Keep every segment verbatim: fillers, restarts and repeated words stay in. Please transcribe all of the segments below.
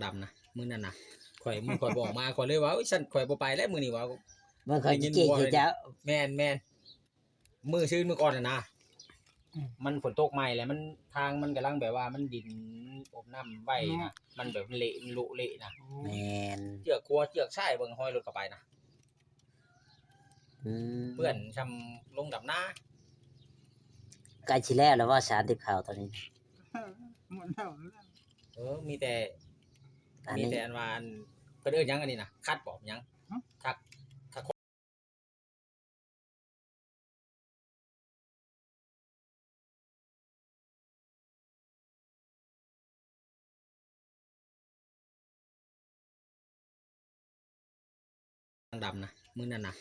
ดำนะ มื้อนั้นนะ ข่อย มื้อข่อยบอกมา ข่อยเลยว่า "อุ๊ย ฉัน ข่อยบ่ไปแล้วมื้อนี้" ว่า เบิ่งข่อย ได้ยิน ขี้เกียจ บ่ เจ้า แม่น แม่น มื้อซื่นมื้อก่อนน่ะนะ อืม มันฝนตกใหม่แล้ว มัน ทางมันกำลังแบบว่ามันดินอมน้ำไว้นะ เนาะ มันแบบเละ มันลุเละนะ แม่น เจือกขวาเจือกซ้าย เบิ่งฮอยรถเข้าไปนะ อืม เปื้อนช่ำลงดำนา ใกล้สิแล้ว แล้วว่าสารติบข้าวตอนนี้ หมดแล้ว เออ มีแต่ อันนี้ มีแต่อันว่าอัน เพิ่นเอิ้นหยังอันนี้นะ คัดบ่ หยัง ฮะ คัด คัด ดำนะ มื้อนั้นนะ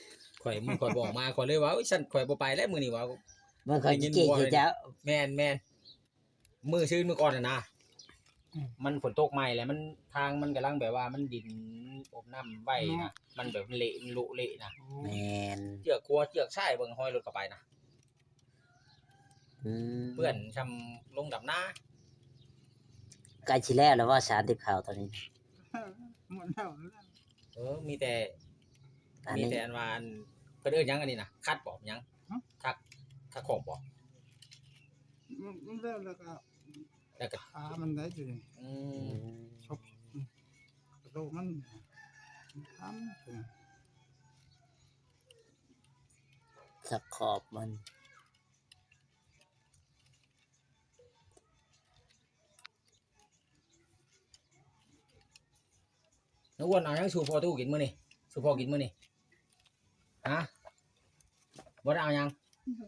ข่อย มื้อข่อยบอกมา ข่อยเลยว่า "อุ๊ย ฉัน ข่อยบ่ไปแล้วมื้อนี้" ว่า เบิ่งข่อย ได้ยิน ขี้เกียจ บ่ เจ้า แม่น แม่น มื้อซื่นมื้อก่อนน่ะนะ อืม มันฝนตกใหม่แล้ว มัน ทางมันกำลังแบบว่ามันดินอมน้ำไว้นะ เนาะ มันแบบเละ มันลุเละนะ แม่น เจือกขวาเจือกซ้าย เบิ่งฮอยรถเข้าไปนะ อืม เปื้อนช่ำลงดำนา ใกล้สิแล้ว แล้วว่าสารติบข้าวตอนนี้ หมดแล้ว เออ มีแต่ อันนี้ มีแต่อันว่าอัน เพิ่นเอิ้นหยังอันนี้นะ คัดบ่ หยัง ฮะ คัด คัดขอบบ่ มัน มันแล้ว แล้วก็ แล้วก็ ขามันได้อยู่นี่ อืม อืม ชอบ อืม กระโดดมัน มันทำ สักขอบมัน น้องอ้วนเอาหยังสู่พ่อตู้กินมื้อนี้ สู่พ่อกินมื้อนี้ ฮะ บ่ได้เอาหยัง อือฮึ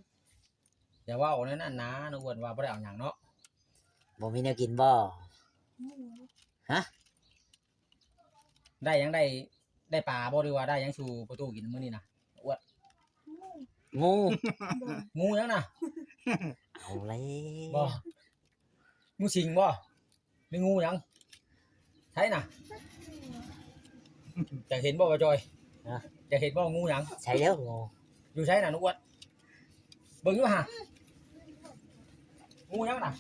อย่าเว้าแนวนั้นนะ น้องอ้วนว่าบ่ได้เอาหยังเนาะ บ่มีแนวกินบ่ อืม ฮะ ได้หยัง ได้ ได้ปลาบ่ หรือว่าได้หยังสู่พ่อตู้กินมื้อนี้นะ อ้วน งู บ่ งูหยังน่ะ เอาแล้ว บ่ งูสิงบ่ หรืองูหยัง ใช่น่ะ อยากเห็นบ่ บ่าวจอย ฮะ อยากเห็นบ่ งูหยัง ใช่แล้ว งู อยู่ใช่น่ะ น้องอ้วน เบิ่งอยู่ห่า งูหยังน่ะ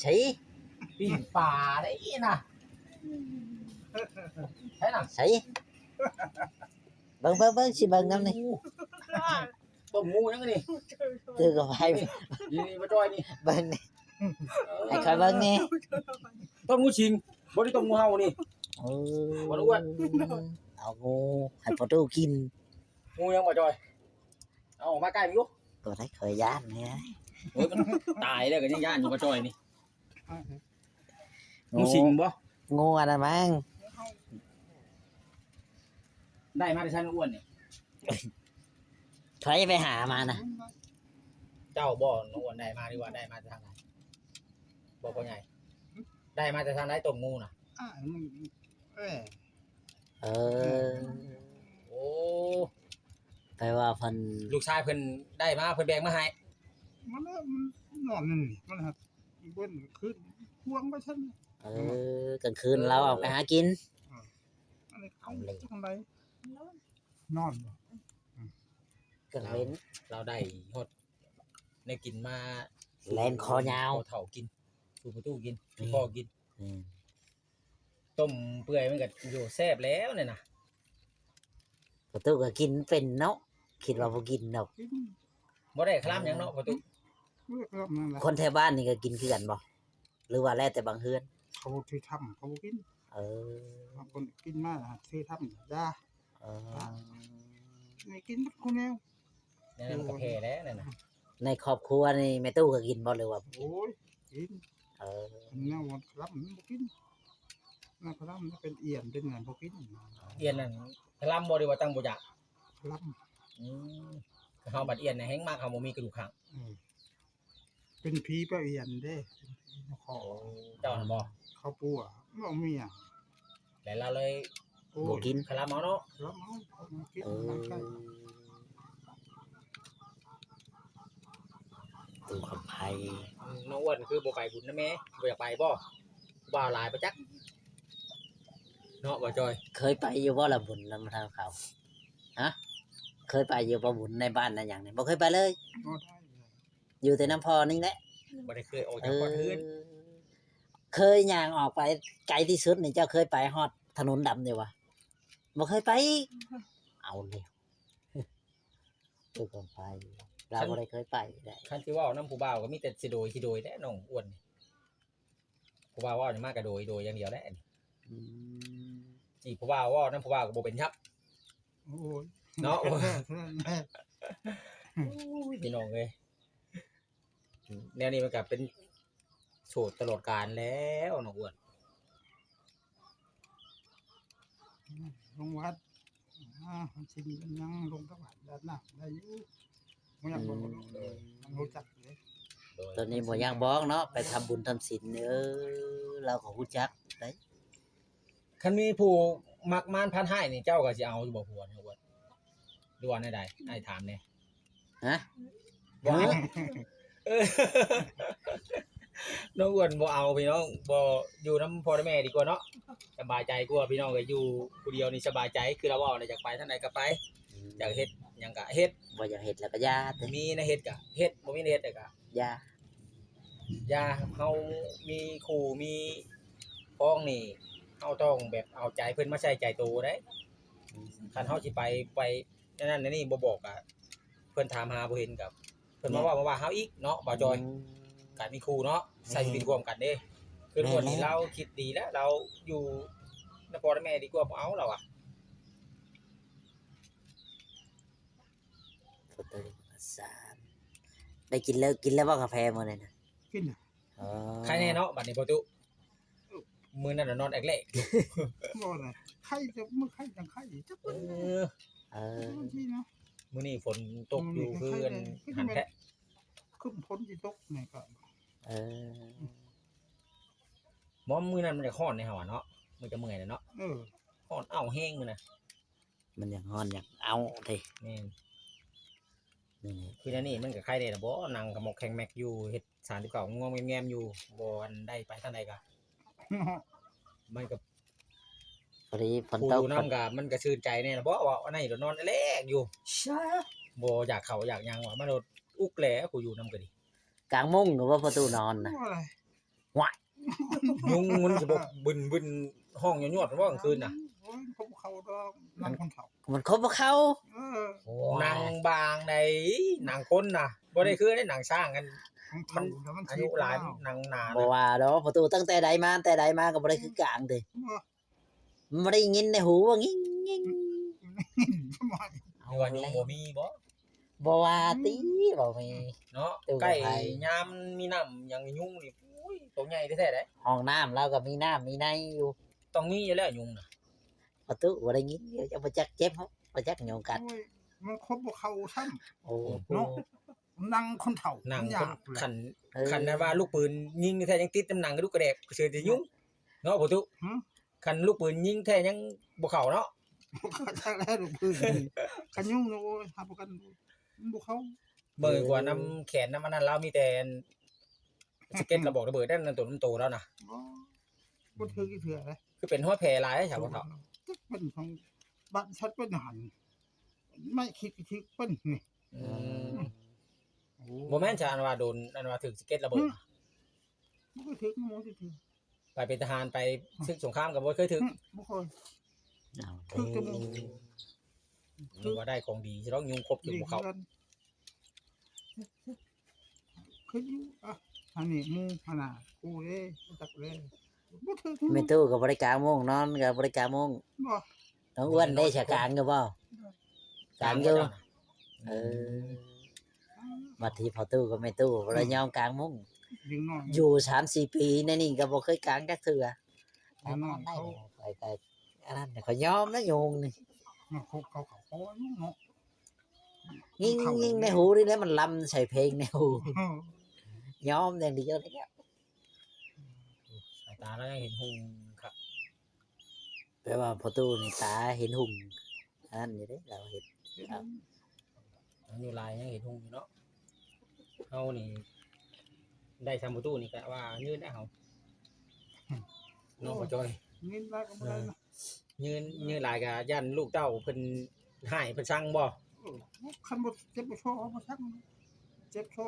ใช่ ปิ้งปลาได้น่ะ ใช่น่ะ ใช่ เบิ่ง เบิ่ง เบิ่ง สิเบิ่งนำนี่ โอ้ ต้มงูหยังนี่ ตื่นกับไผ นี่ นี่ บ่าวจอยนี่ เบิ่งนี่ เออ ให้ข้อยเบิ่งนี่ ต้มงูสิง บ่ได้ต้มงูเห่านี่ เออ บ่ได้อ้วน เอางูให้พ่อตู้กิน งูหยัง บ่าวจอย เอาออกมาใกล้มันอยู่ ตัวได้เคยย่านนี่ โอ้ย มันตายแล้วก็ยังย่านอยู่ บ่าวจอยนี่ งู งูสิงบ่ งูอันนั้นมั้ง ได้มาแต่ใส น้องอ้วนนี่ ใครไปหามานะ เจ้าบ่ น้องอ้วนได้มา หรือว่าได้มาแต่ทางใด บ่ พ่อใหญ่ ได้มาแต่ทางใด ต้มงูน่ะ อ่า มัน เอ้ย เออ โอ้ แปลว่าเพิ่น ลูกชายเพิ่นได้มา เพิ่นแบ่งมาให้ มัน มันนอนนั่นนี่ มันหัก เบิ่นขึ้น พวงไปซั่น เออ กลางคืนเราออกไปหากิน อืม อันนี้เขา เอาเลย จังได นอนบ่ กลางเว้น เราได้ฮอดแนวกินมา แลนคอยาว สู่เฒ่ากิน สู่ประตูกิน อืม สู่พ่อกิน อืม ต้มเปื่อยมันก็อยู่แซ่บแล้วเนี่ยนะ ประตูก็กินเป็นเนาะ คิดว่าบ่กินดอก กิน บ่ได้คลำหยังเนาะประตู บ่ได้คลำหยังล่ะ คนแถวบ้านนี่ก็กินคือกันบ่ หรือว่าแล้วแต่บางเฮือน เขาบ่ถือธรรม เขาบ่กิน เออ บางคนกินมาถือธรรม อย่า เออ ไม่กินหมดคนแนว แนวนั้นมันก็แพ้แล้วนั่นน่ะ ในครอบครัวนี่แม่ตู้ก็กินบ่หรือว่าบ่กิน โอ้ย กิน เออ แนวมันคลำมันบ่กิน แนวคลำมันเป็นเอี่ยนเป็นหยังบ่กิน เอี่ยนนั่นคลำบ่หรือว่าตั้งบ่อยาก คลำ อืม เฮาบัดเอี่ยนน่ะแฮงมัก เฮาบ่มีกระดูกข้าง อืม เป็นผีป้าเอี่ยนเด้ เป็นผีนคร โอ้ เจ้าหั่นบ่ เขาปู่อะ บ่มีหยัง แล้วเราเลย โอ้ย บ่กิน คลำเอาเนาะ คลำเอา เอามากิน เออ มันใกล้ ตู้คำไพ อืม น้องอ้วนคือบ่ไปบุญนำแม่ บ่อยากไปบ่ บ่าวหลายบ่จัก เนาะ บ่าวจอย เคยไปอยู่บ่ล่ะบุญนำทางเขา ฮะ เคยไปอยู่บ่บุญในบ้านในหยังนี่ บ่เคยไปเลย บ่ได้เลย อยู่แต่นำพ่อนี่แหละ บ่ได้เคยออกจากบ้านเฮือน เออ เคยย่างออกไปไกลที่สุดนี่ เจ้าเคยไปฮอดถนนดำอยู่บ่? บ่เคยไปอีก เอาแล้ว เจ้าก็ไป ลาวบ่ได้เคยไปได้ คันสิเว้านำผู้บ่าวก็มีแต่สิโดย สิโดยแหละน้องอ้วนนี่ ผู้บ่าวเว้านี่มาก็โดย โดยอย่างเดียวแหละ อืม จีบผู้บ่าวเว้านำผู้บ่าวก็บ่เป็นครับ โอ้ย เนาะ เท่านั้นแหละ โอ้ย พี่น้องเอ้ย แนวนี้มันก็เป็นโสดตลอดกาลแล้วน้องอ้วน ลงวัด อ่า มันสิมีมันยังลงตะวันด้านหน้าได้อยู่ บ่อยากบอก อืม มันรู้จักเลย โดย ตอนนี้บ่อยากบอกเนาะ ไปทำบุญทำศีล เออ ลาวก็รู้จักได้ คันมีผู้มักมารพันร้ายนี่ เจ้าก็สิเอาอยู่บ่ผัวน้องอ้วน หรือว่าแนวใด อ้ายถามแหน่ ฮะ บ่เอา เออ น้องอ้วนบ่เอาพี่น้อง บ่ อยู่นำพ่อนำแม่ดีกว่าเนาะ สบายใจกว่าพี่น้อง ก็อยู่ผู้เดียวนี่สบายใจ คือลาวเว้าน่ะ อยากไปทางใดก็ไป อืม อยากเฮ็ดหยังก็เฮ็ด บ่อยากเฮ็ดแล้วก็อย่าติ มีแนวเฮ็ดก็เฮ็ด บ่มีแนวเฮ็ดก็อย่า อย่า เฮามีคู่มีครองนี่ เฮาต้องแบบเอาใจเพิ่นมาใส่ใจโตเด้ อืม คันเฮาสิไป ไป อันนั้นอันนี้บ่บอกอะ เพิ่นถามหาบ่เห็นกับ เพิ่นมา แม่น เว้ามาว่าเฮาอีกเนาะ บ่าวจอย อืม การมีคู่เนาะ แม่น ใช้ชีวิตร่วมกันเด้ คือ แม่น คนนี้ แล้ว ลาวคิดดีแล้ว ลาวอยู่นำพ่อนำแม่ดีกว่า บ่เอาลาวอะ ประตูสาม ได้กินแล้ว กินแล้วบ่กาแฟมื้อนี้นะ? กินน่ะ อ๋อ ไข้แน่เนาะ บัดนี้พ่อตู้ มื้อนั้นน่ะนอนแอกแลก บ่นะ ไข้จะ มื้อไข้จังไข้ จัก เอ มื้อ อ เออ มื้อนี้นะ มื้อนี้ฝนตกอยู่ มื้อนี้ คืออัน ไข้แน่ หันแท้ คือฝนสิตกนี่ก็ เออ บ่ มื้อนั้นมันจะร้อนในเฮาอะเนาะ มันจะเมื่อยน่ะเนาะ เออ ร้อนอ้าวแฮงมื้อนะ มันอยากฮ้อนอยากเอาเด้ แม่น นี่ คืออันนี้มันก็ไข้แน่ล่ะบ่ นั่งกะหมอกแข็งแม็กอยู่ เฮ็ดสามสิบเก้าง่วงแงมๆอยู่ บ่อันได้ไปทางใดกะ มันก็ พอดีฝน ผู้ ต อก อยู่นำกะ มันก็ชื่นใจแน่ล่ะบ่ ว่าอันนี้นอนแลกอยู่ บ่อยากเข้าอยากหยังว่า มันอุกแหละ ผู้อยู่นำก็ดี กางมุ้งหรือว่าประตูนอนนะ? โอ้ย ว้าย ยุงมันสิบ่บึนๆ ฮ้องยวดๆ ว่ากลางคืนน่ะ โอ้ย มันคบเขาดอก นั่งคนเฒ่า มันคบบ่เข้า เออ โอ้ย นั่งบางใด นั่งคนน่ะ บ่ได้คือได้นั่งช้างกัน ของเฒ่า มัน แล้วมัน อายุหลาย สิบแล้ว นั่งนาน บ่ว่าดอกประตูตั้งแต่ใดมา แต่ใดมาก็บ่ได้คือกลางเด้ บ่ มันบ่ได้ยินในหูว่างิ้งงิ้ง หรือว่ายุงบ่มีบ่? บ่ว่าติ บ่มี เนาะ ตู้ ใกล้ ไผ ยามมีน้ำหยังยุงนี่ อุ้ย ตัวใหญ่แท้ๆ เด้ ห้องน้ำลาวก็มีน้ำมีในอยู่ ต้องมีอยู่แล้วยุงน่ะ ประตูบ่ได้ยิน เดี๋ยวจะบ่จักเจ็บ บ่จักยุงกัด โอ้ย มันคบบ่เข้าซ้ำ โอ้ เนาะ นั่งคนเฒ่า นั่ง มันยาก คน เลย คัน เออ คันนั้นว่าลูกปืนยิงแท้ยังติดน้ำหนังกระดูกกระแดก เสือจะยุง เนาะ ประตู หึ คันลูกปืนยิงแท้ยังบ่เข้าเนาะ บ่เข้าจักแล้วลูกปืน คันยุงนะ โอ้ย หาประกัน มันบ่เข้า เบิ่งกว่านำแขนนำอันนั้นลาวมีแต่อันสะเก็ดระเบิดระเบิดนั่น ตัวน้ำโตแล้วนะ บ่ บ่ถือกี่เทื่อเลย คือเป็นฮอดแผลหลาย ชาวบ้านเขา จักเป็นของบ้านชัดเป็นหัน ไม่คิดคิดเป็นนี่ อืม โอ้ บ่แม่นชาอันว่าโดน อันว่าถือสะเก็ดระเบิด อืม บ่เคยถือ บ่เคยถือ ไปเป็นทหาร ไปศึกสงครามก็บ่เคยถือ อืม บ่เคย เอา ถือแต่หมู่ ถือ ว่าได้ของดี สิลองยุงคบอยู่บ่เข้า ดีคือกัน คืออยู่ อ่ะ อันนี้หมู่ขนาดกูเด้ รู้จักเด้ บ่ถือ แม่ตู้ก็บ่ได้กางมุ้ง นอนก็บ่ได้กางมุ้ง บ่ น้องอ้วนได้ฉะกางอยู่บ่? กางอยู่ เออ บัดที่พ่อตู้กับแม่ตู้บ่ได้ยอมกางมุ้ง เด็กน้อย อยู่สามสี่ปีในนี่ก็บ่เคยกางจักเทื่อ เด็กน้อยเขา ไปไกล อันนั้นเขายอมนะยุงนี่ มาคบเขา เขาก็อยู่เนาะ งิ้ง เขา งิ้งในหูนี่แหละ มันลำใส่เพลงในหู เออ ยอมอย่างเดียวเลยเนี่ย สายตาเรายังเห็นหุงครับ แปลว่าพ่อตู้นี่ตาเห็นหุง อันนั้นอยู่เด้ เราเห็น เห็น ครับ อายุหลายยังเห็นหุงอยู่เนาะ เฮานี่ ได้ซ้ำพ่อตู้นี่ก็ว่ายืนได้เฮา น้องพ่อจอย ยืนได้ก็บ่ได้นะ เออ ยืน ยืนหลายก็ย่านลูกเต้าเพิ่นฮ้ายเพิ่นซังบ่? เออ คันบ่เจ็บบ่ชอเขาบ่ซัง เจ็บชอ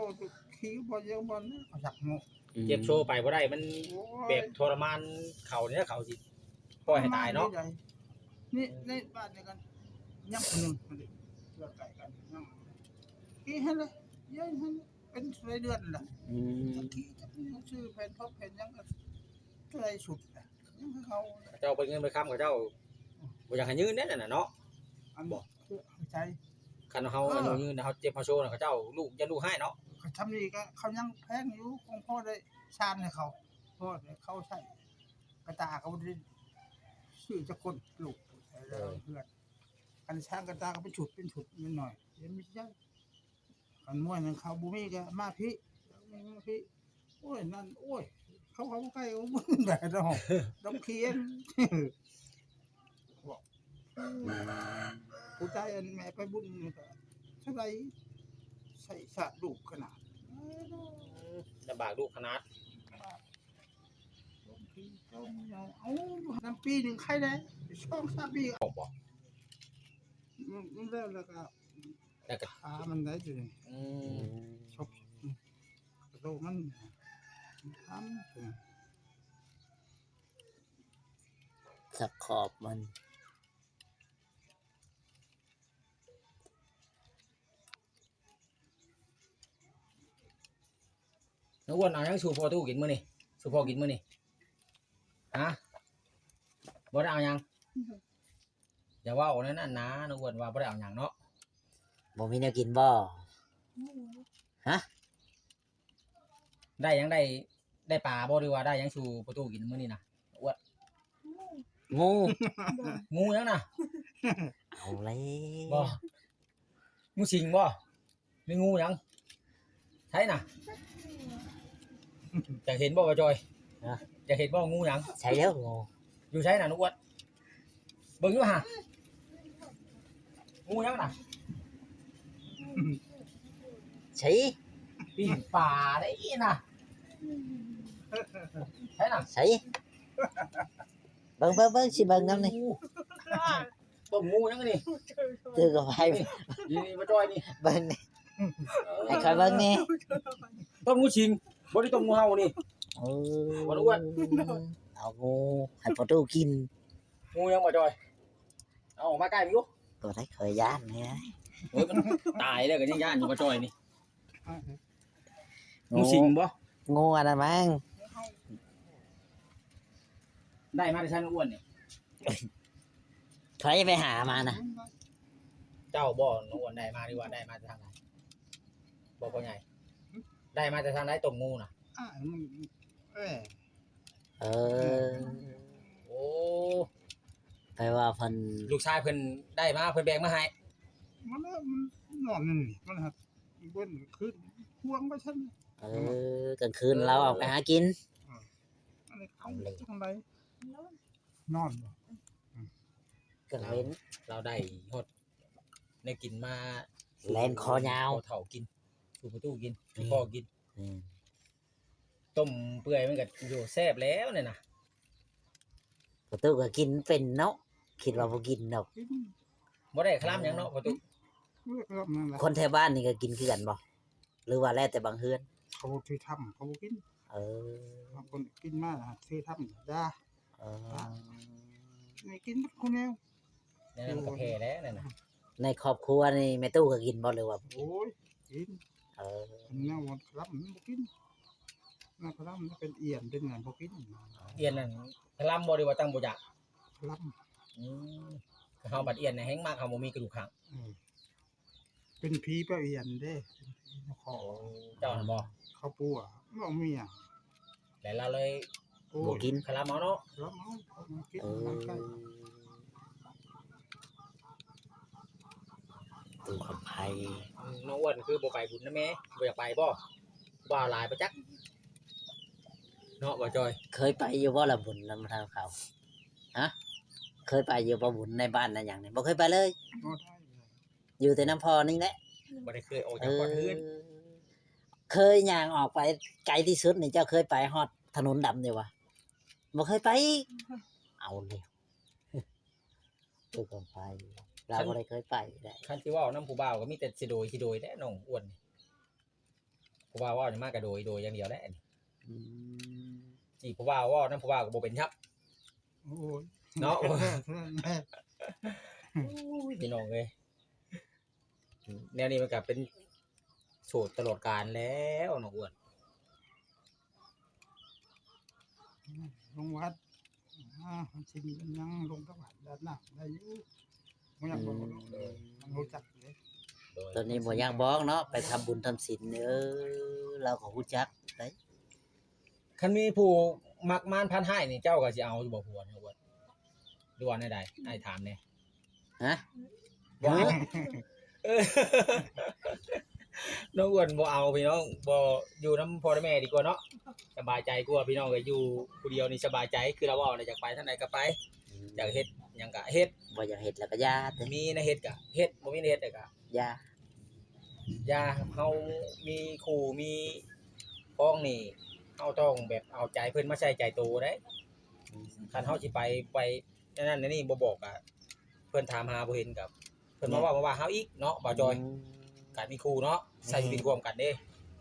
ขี้บ่เยอะบ่นะเขาซักเนาะ อืม เจ็บโชว์ไปบ่ได้ มัน โอ้ย แบบทรมานเขาเนี่ย เขาสิปล่อยให้ตายเนาะ นี่ในบ้านเดียวกัน ยังคนหนึ่ง มันเดือดไก่กัน ยัง กี่ให้เลย เยอะให้เลย เป็นรายเดือนละ อืม กี่จะซื้อแผ่นทบแผ่นยังก็เท่าไรสุดละ ยังคือเขา เขาเจ้าไปเงินไปค้ำ เขาเจ้าบ่อยากให้ยืนแน่นั่นน่ะเนาะ อัน บ่ คือใช่ คันเฮา เออ อายุยืน เฮาเจ็บเฮาโชว์น่ะ เขาเจ้าลูก อย่าลูกให้เนาะ เขาทำนี่ก็เขายังแพงอยู่ คงพอได้ซานให้เขา พอได้เขาใช้ กระตาเขาบ่ได้ซื้อจักคน ลูก เออ เพื่อน อันช้างกระตาก็เป็นชุดเป็นชุดนิดหน่อย ยังไม่ใช่ อันมวยนั่นเขาบ่มีก็มาพี่ มาพี่ โอ้ย นั่น โอ้ย เขาเขาบ่ใกล้ โอ้ย บ่ได้ดอก ดอกเขียน บอก ผู้ชายอันแม่ไปบุญนี่ก็เท่าไหร่ ใส่สะดุขนาด ลำบากลูกขนาด ลงที่จมเอา เอา น้ำปีหนึ่งไข้ได้ สองสามปี ออกบ่ อืม แล้ว แล้วก็ แล้วก็ ขามันได้อยู่นี่ อืม ชก อืม กระดูกมัน ทำ อืม สักขอบมัน น้องอ้วนเอาหยังสู่พ่อตู้กินมื้อนี้ สู่พ่อกินมื้อนี้ ฮะ บ่ได้เอาหยัง อือฮึ อย่าเว้าแนวนั้นนะ น้องอ้วนว่าบ่ได้เอาหยังเนาะ บ่มีแนวกินบ่ อืม ฮะ ได้หยัง ได้ ได้ปลาบ่ หรือว่าได้หยังสู่พ่อตู้กินมื้อนี้นะ อ้วน งู งูหยังน่ะ เอาแล้ว บ่ งูสิงบ่ หรืองูหยัง ใช่น่ะ จะเห็นบ่บ่จอย ฮะ จะเห็นบ่งูหยัง ใช่แล้ว งู อยู่ใช่น่ะ น้องอ้วน เบิ่งอยู่ห่า งูหยังน่ะ ใช่ ปิ้งปลาได้น่ะ ใช่น่ะ ใช่ เบิ่ง เบิ่ง เบิ่ง สิเบิ่งนำนี่ โอ้ ต้มงูหยังนี่ ถือกระไพ นี่ นี่ นี่ บ่จอยนี่ เบิ่งนี่ เออ ให้ข้อยเบิ่งแหน่ ต้มงูสิง บ่ได้ต้มงูเห่านี่ เออ บ่รู้อะ เอางูให้พ่อตู้กิน งูหยังบ่จอย เอาออกมาใกล้มันอยู่ ตัวได้เคยย่านเนี่ย โอ้ย มันตายแล้วก็ยังย่านอยู่บ่จอยนี่ งูสิงบ่ งูอันนั้นมั้ง ได้มาแต่ไสน้องอ้วนนี่ ไผไปหามานะ เจ้าบ่ น้องอ้วนได้มา หรือว่าได้มาแต่ทางใด บ่ พ่อใหญ่ ได้มาแต่ทางใด ต้มงูน่ะ อ่า มัน เออ เออ โอ้ แปลว่าเพิ่น ลูกชายเพิ่นได้มา เพิ่นแบ่งมาให้ มันแล้วมันนอนนี่ มันหัด เบิ่นคืน พวงไปซั่น เออ กลางคืน เออ เราออกไปหากิน อ่า อันนี้เขา เอาเลย จังได๋ นอนบ่ กลางเว้น เราได้ฮอดแนวกินมา แลนคอยาว สู่พ่อเฒ่ากิน สู่พ่อตู้กิน สู่พ่อกิน อืม ต้มเปื่อยมันก็อยู่แซ่บแล้วเนี่ยนะ พ่อตู้ก็กินเป็นเนาะ คิดว่าบ่กินดอก กิน บ่ได้คลำหยังเนาะพ่อตู้ บ่ได้คลำหยังล่ะ คนแถวบ้านนี่ก็กินคือกันบ่ หรือว่าแล้วแต่บางเฮือน เขาบ่ถือธรรม เขาบ่กิน เออ บางคนกินมาถือธรรม อย่า เออ นี่กินหมดคนเดียว แนวนั้นก็แพ้แล้วนั่นน่ะ ในครอบครัวนี่แม่ตู้ก็กินบ่ หรือว่าบ่กิน โอ้ย กิน เออ อันนั้นมันคลำมันบ่กิน นั่นคลำมันเป็นเอี่ยนเป็นหยังบ่กิน เอี่ยนนั่นคลำบ่ หรือว่าตั้งบ่อยาก คลำ อืม เฮาบัดเอี่ยนน่ะแฮงมาก เฮาบ่มีกระดูกข้าง อืม เป็นผีป้าเอี่ยนเด้ เป็นผีนคร โอ้ เจ้าหั่นบ่ เขาปัว บ่มีหยัง แล้วเราเลย โอ้ย บ่กิน คลำเอาเนาะ คลำเอา เอามากิน เออ มันใกล้ ตู้คำไพ อืม น้องอ้วนคือบ่ไปบุญนำแม่ บ่อยากไปบ่ บ่าวหลายบ่จัก เนาะบ่าวจอย เคยไปอยู่บ่ล่ะบุญนำทางเขา ฮะ เคยไปอยู่บ่บุญในบ้านในหยังนี่ บ่เคยไปเลย บ่ได้เลย อยู่แต่นำพ่อนี่แหละ บ่ได้เคยออกจากบ้านเฮือน เออ เคยย่างออกไปไกลที่สุดนี่ เจ้าเคยไปฮอดถนนดำอยู่บ่ บ่เคยไปอีก เอาแล้ว ตู้คำไพ ลาวบ่ได้เคยไปได้ คันสิเว้านำผู้บ่าวก็มีแต่สิโดย สิโดยแหละน้องอ้วนนี่ ผู้บ่าวเว้านี่มาก็โดย โดยอย่างเดียวแหละนี่ อืม จีบผู้บ่าว เว้านำผู้บ่าวก็บ่เป็นครับ โอ้ย เนาะ โอ้ย พี่น้องเอ้ย แนวนี้มันก็เป็นโสดตลอดกาลแล้วน้องอ้วน ลงวัด อ่า มันสิมียังลงตะวันด้านหน้าได้อยู่ บ่อยากบอก อืม เออ มันรู้จักเลย ตอนนี้บ่อยากบอกเนาะ ไปทำบุญทำศีล เออ เราก็รู้จักได้ คันมีผู้มักมารพัดร้ายนี่ เจ้าก็สิเอาอยู่บ่ผัวน้องอ้วน หรือว่าแนวใด อ้ายถามแหน่ ฮะ บ่เอา เออ น้องอ้วนบ่เอาพี่น้อง บ่อยู่นำพ่อแม่ดีกว่าเนาะ สบายใจกว่าพี่น้องเอ้ย อยู่ผู้เดียวนี่สบายใจ คือเราเว้าน่ะ อยากไปทางใดก็ไป อืม อยากเฮ็ดหยังก็เฮ็ด บ่อยากเฮ็ดแล้วก็อย่าติ มีแนวเฮ็ดก็เฮ็ด บ่มีแนวเฮ็ดแล้วก็อย่า อย่า เฮามีคู่มีครองนี่ เฮาต้องแบบเอาใจเพิ่นมาใส่ใจโตเด้ อืม คันเฮาสิไป ไปนั่นนั่นนี่บ่บอกอะ เพิ่นถามหาบ่เห็นก็ เพิ่นมาเว้ามาว่าเฮาอีกเนาะ บ่าวจอย อืม การมีคู่เนาะ ใช้ชีวิตร่วมกันเด้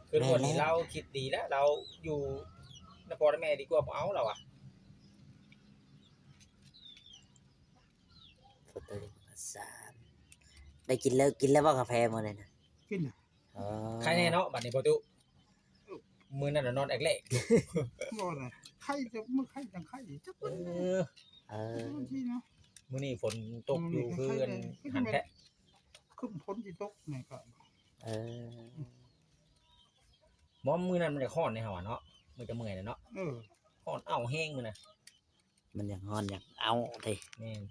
คือ แม่นแล้ว คนนี้เราคิดดีแล้ว เราอยู่นำพ่อแม่ดีกว่า บ่เอาเราอะ ประตูสาม ได้กินแล้ว กินแล้วบ่กาแฟมื้อนั้นน่ะ กินน่ะ อ๋อ ใครแน่เนาะ บัดนี้พ่อตู้ มื้อนั้นน่ะนอนแอกแลก บ่ได้ ไข้จะ มื้อไข้จังไข้ จัก เอ มื้อ อ เออ มื้อที่นะ มื้อนี้ฝนตกอยู่ มื้อนี้ คืออัน ไข้แน่ หันแท้ คือฝนสิตกนี่ก็ เออ บ่ มื้อนั้นมันจะร้อนในเฮาอะเนาะ มันจะเมื่อยแล้วเนาะ เออ ร้อนอ้าวแฮงมื้อนะ มันอยากร้อนอยากอ้าวติ แม่น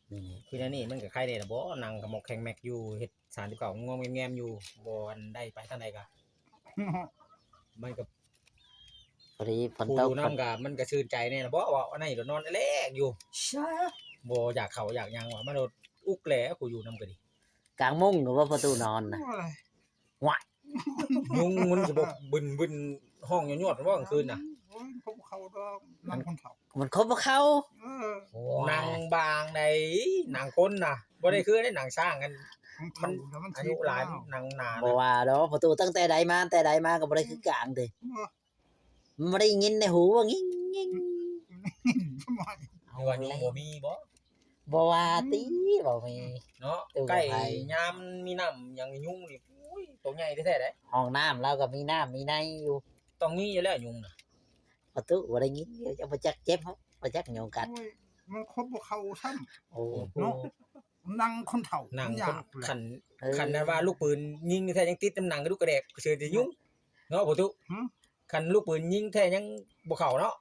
นี่ไง คือแนวนี้มันก็ไข้แน่ล่ะบ่ นั่งกะมอกแคงแมกอยู่ เฮ็ดสามสิบเก้างอมแงมอยู่ บ่อันใดไปทางใดกะ มันก็ พอดีฝน ผู้ ตก อยู่นำกะ มันก็ชื่นใจแน่ล่ะบ่ ว่าอันนั้นก็นอนแลกอยู่ ใช่ บ่อยากเข้าอยากหยังว่า มันอุกแหละ ผู้อยู่นำก็ดี กลางมุ้งก็ว่าประตูนอนนะ โอ้ย ว้าย ยุงมันสิบ่บึนๆ ฮ้องยวดๆ บ่กลางคืนน่ะ โอ้ย มันคบบ่เข้าดอก นางคนเฒ่า มันคบบ่เข้า เออ โอ้ย นางบางใด นางคนน่ะ บ่ได้คือได้นางช้างกัน ของเฒ่า มัน แล้วมัน อายุหลาย สิบแล้ว นางหนา บ่ว่าดอกประตูตั้งแต่ใดมา แต่ใดมาก็บ่ได้คือกลางเด้ บ่ มันบ่ได้ยินในหูว่างิ้งงิ้ง ทำไม หรือว่ายุงบ่มีบ่ บ่ว่าติ บ่มี เนาะ ตู้ ใกล้ กับไผ ยามมีน้ำหยังยุงนี่ อุ้ย ตัวใหญ่แท้ๆ เด้ ห้องน้ำเราก็มีน้ำมีในอยู่ ต้องมีอยู่แล้วยุงน่ะ ประตูบ่ได้ยิน เดี๋ยวจะบ่จักเจ็บ บ่จักยุงกัด โอ้ย มันคบบ่เข้าซ้ำ โอ้ เนาะ นางคนเฒ่า นาง มันอยาก คน แหละ คัน เออ คันนั้นว่าลูกปืนยิงแท้ยังติดน้ำหนังกระดูกกระแดก เสือจะยุง เนาะ ประตู หึ คันลูกปืนยิงแท้ยังบ่เข้าเนาะ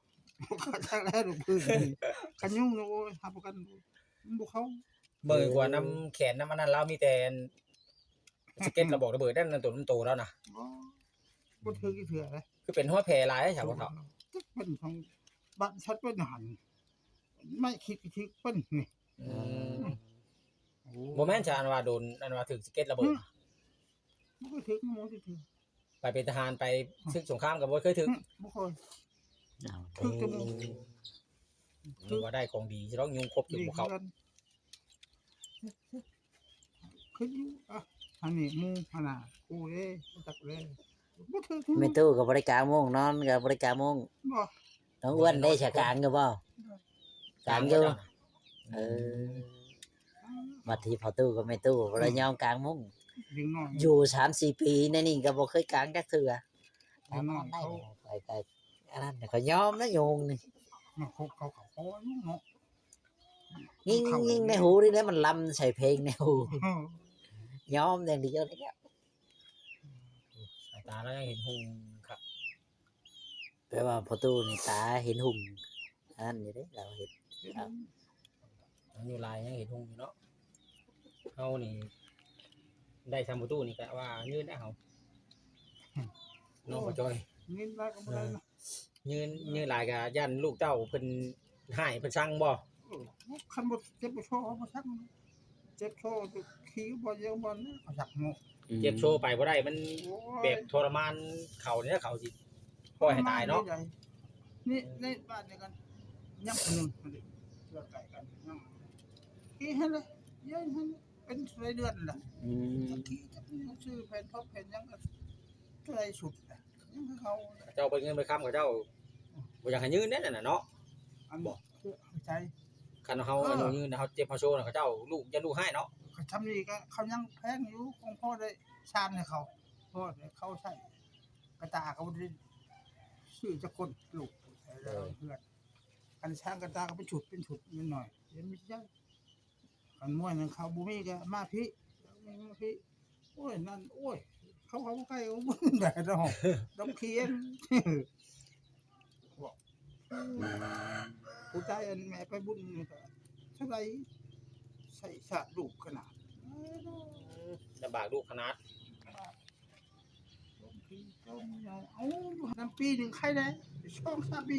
บ่เข้าจักแล้วลูกปืน คันยุงนี่ โอ้ย รับประกัน มันบ่เข้า เบิ่งกว่าน้ำแขนน้ำอันนั้น ลาวมีแต่สะเก็ดระเบิดระเบิดนั่น ตัวน้ำโตแล้วนะ บ่ บ่ถือกี่เทื่อเลย คือเป็นห้อยแผลหลาย สาวเฒ่า จักเป็นของบ้านชัดเป็นหัน ไม่คิดคิดเป็นนี่ อืม โอ้ บ่แม่นชาอันว่าโดน อันว่าถือสะเก็ดระเบิด อืม บ่เคยถือ บ่เคยถือ ไปเป็นทหาร ไปศึกสงครามก็บ่เคยถือ อืม บ่เคย เอา ถือแต่หมู่ ถือว่าได้ของดี สิต้องยุงคบอยู่ ดี บ่เข้า คือกัน คืออยู่ อ่ะ อันนี้หมู่ขนาดกูเด้ รู้จักเลย บ่ถือ แม่ตู้ก็บ่ได้กางมุ้ง นอนก็บ่ได้กางมุ้ง บ่ น้องอ้วนได้ฉากางอยู่บ่ กางอยู่ กางบ่เจ้าน่ะ เออ บัดทีพ่อตู้กับแม่ตู้บ่ได้ยอมกางมุ้ง เด็กน้อย อยู่สามสี่ปีในนี่ก็บ่เคยกางจักเทื่อ เด็กน้อยเขา ไปไกล อันนั้นเขายอมนะยุงนี่ มาคบเขา เขาก็อยู่เนาะ ยิ่ง เขา ยิ่งในหูนี่แหละ มันลำใส่เพลงในหู เออ ยอมอย่างเดียวเลยเนี่ย สายตาเรายังเห็นหุงครับ แปลว่าพ่อตู้นี่ตาเห็นหุง อันนั้นอยู่เด้ เราเห็น เห็น ครับ อายุหลายยังเห็นหุงอยู่เนาะ เฮานี่ ได้ซ้ำพ่อตู้นี่ก็ว่ายืนได้เฮา เนาะ โอ้ พ่อจ้อย ยืนได้ก็บ่ได้นะ เออ ยืน ยืนหลายก็ย่านลูกเต้าเพิ่นฮ้ายเพิ่นซังบ่ เออ คันบ่เจ็บบ่ชอเขาบ่ซัก เจ็บคอ ขี้บ่เยอะบ่นะ เขาซักเนาะ อืม เจ็บโชว์ไปบ่ได้ มัน โอ้ย แบบทรมานเขานี่นะ เขาสิปล่อยให้ตายเนาะ ทรมานใดๆ นี่ในบ้านเดียวกัน ยังคนหนึ่ง เพื่อนใกล้กัน ยัง ขี้ให้เลย เยอะให้เลย เป็นรายเดือนแหละ อืม ขี้จะซื้อแผ่นทบแผ่นหยังก็เท่าไรสุดแหละ ยังคือเขา เจ้าไปเงินไปคำเขาเจ้าบ่อยากให้ยืนแน่นั่นน่ะเนาะ อัน บอก คือเข้าใจ คันเฮา เออ อนุยืนนะเฮาเจ็บเฮาโซนะเขาเจ้าลูกยันลูกให้เนาะ เขาทำนี่ก็เขายังแพงอยู่ของพ่อได้ชานให้เขาพ่อได้เขาใส่กระตาเขาได้ซื้อจักคนลูกเออเพื่อนอันช้างกระตาก็เป็นชุดเป็นชุดนิดหน่อยเดี๋ยวไม่ใช่กันมวยนั่นเขาบุมีก็มาพี่มาพี่โอ้ยนั่นโอ้ย เขาเขาใกล้เขาบุญแบบดอกดอกเขียนบอกผู้ชายอันแม่ไปบุญนี่ก็เท่าไหร่ใส่สาดลูกขนาด ลำบากลูกขนาด เอาน้ำปีหนึ่งไข่ได้สองสามปี